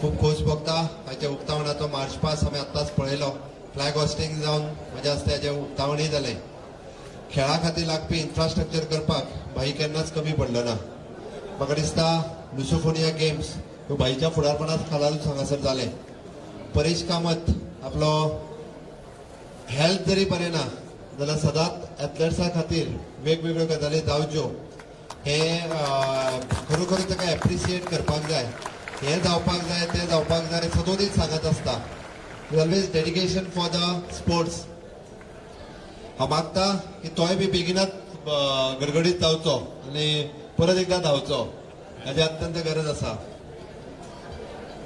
खूब खोस भोगता. हाच्या उक्तावणाचो मार्च पास आमी आत्ताच पळयलो. फ्लॅग होस्टिंग जावन म्हज्या हस्ते हाचें उक्तावणूय जालें. खेळा खातीर लागपी इन्फ्रास्ट्रक्चर करपाक भाई केन्नाच कमी पडलो ना. म्हाका दिसता लुसोफोनिया गेम्स ह्यो भाईच्या फुडारपणात खालाच हांगासर जालें. परेश कामत आपलो हेल्थ जरी बरें ना जाल्यार सदांच एथलेट्सा खातीर वेगवेगळ्यो गजाली जावच्यो हे खरोखर ताका एप्रिशिएट करपाक जाय. हें जावपाक जाय, तें जावपाक जाय, सदोदीत सांगत आसता. Always dedication for the sports. हांव मागता की तोय बी बेगिनाच गडगडीत जावचो आनी परत एकदां धांवचो, हाची अत्यंत गरज आसा.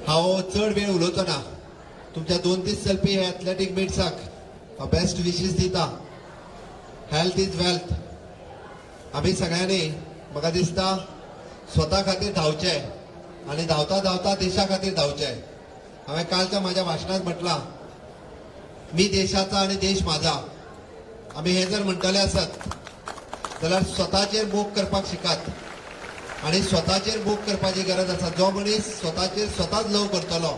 हांव चड वेळ उलोवचो ना. तुमच्या 2 दीस चलपी हे एथलेटीक मिट्साक हांव बेस्ट विशीस दिता. Health is wealth. आमी सगळ्यांनी म्हाका दिसता स्वता खातीर धांवचें आनी धांवता धांवता देशा खातीर धांवचें. हांवें कालच्या म्हाज्या भाशणांत म्हटलां, मी देशाचा आणि देश माझा. आमी हें जर म्हणटले आसत जाल्यार स्वताचेर मोग करपाक शिकात आनी स्वताचेर मोग करपाची गरज आसा. जो मनीस स्वताचेर स्वताच लव करतलो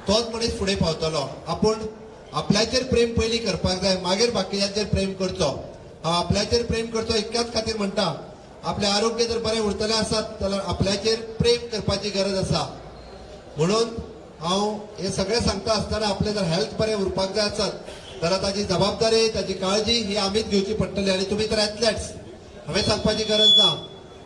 तोच मनीस फुडें पावतलो. आपूण आपल्याचेर प्रेम पयलीं करपाक जाय, मागीर बाकीच्यांचेर प्रेम करचो. हांव आपल्याचेर प्रेम करचो इतक्याच खातीर म्हणटा, आपलें आरोग्य जर बरें उरतलें आसत जाल्यार आपल्याचेर प्रेम करपाची गरज आसा. म्हणून हांव हे सगळें सांगता आसतना, आपलें जर हेल्थ बरें उरपाक जाय आसत जाल्यार ताजी जबाबदारी, ताजी काळजी ही आमीच घेवची पडटली. आनी तुमी तर एथलेट्स, हांवें सांगपाची गरज ना.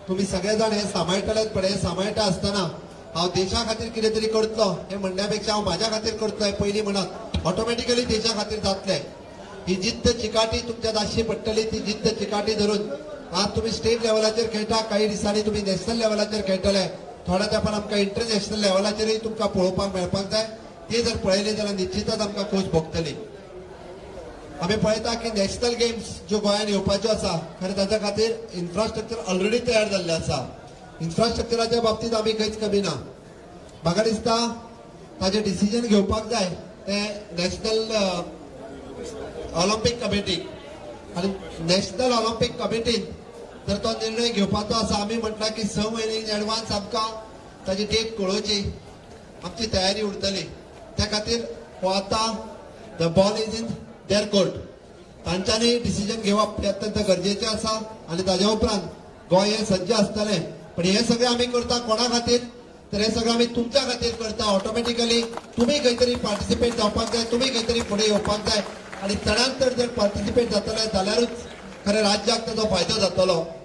तुमी सगळे जाण हे सांबाळटलेच. पण हे सांबाळटा आसतना हांव देशा खातीर कितें तरी करतलो हें म्हणण्या पेक्षा हांव म्हाज्या खातीर करतलो हें पयलीं म्हणत, ऑटोमॅटिकली देशा खातीर जातलें. ही जिद्द, चिकाटी तुमच्या आसची पडटली. ती जिद्द, चिकाटी धरून आज तुमी स्टेट लेवलाचेर खेळटा, काही दिसांनी तुमी नॅशनल लेवलाचेर खेळटले. थोड्या तेंपान आमकां इंटरनॅशनल लेवलाचेरय तुमकां पळोवपाक मेळपाक जाय. ती जर पळयली जाल्यार निश्चितच आमकां खोस भोगतली. आमी पळयता की नॅशनल गेम्स ज्यो गोंयांत येवपाच्यो आसा, खरें ताच्या खातीर इन्फ्रास्ट्रक्चर ऑलरेडी तयार जाल्लें आसा. इन्फ्रास्ट्रक्चराच्या बाबतींत आमी खंयच कमी ना. म्हाका दिसता ताजें डिसिजन घेवपाक जाय तें नॅशनल ऑलिम्पीक कमिटीक आनी नॅशनल ऑलिम्पीक कमिटीन जर तो निर्णय घेवपाचो आसा, आमी म्हटलां की 6 म्हयने इन एडवान्स आमकां ताजी डेट कळोवची, आमची तयारी उरतली. त्या खातीर हो आतां the ball is in their court. तांच्यांनी डिसिजन घेवप हें अत्यंत गरजेचें आसा आनी ताज्या उपरांत गोंय हें सज्ज आसतलें. पण हें सगळें आमी करता कोणा खातीर? तर हें सगळें आमी तुमच्या खातीर करता. ऑटोमॅटिकली तुमी खंय तरी पार्टिसिपेट जावपाक जाय, तुमी खंय तरी फुडें येवपाक जाय आनी चडांत चड जर पार्टिसिपेट जातले जाल्यारूच खरें राज्याक ताचो फायदो जातलो.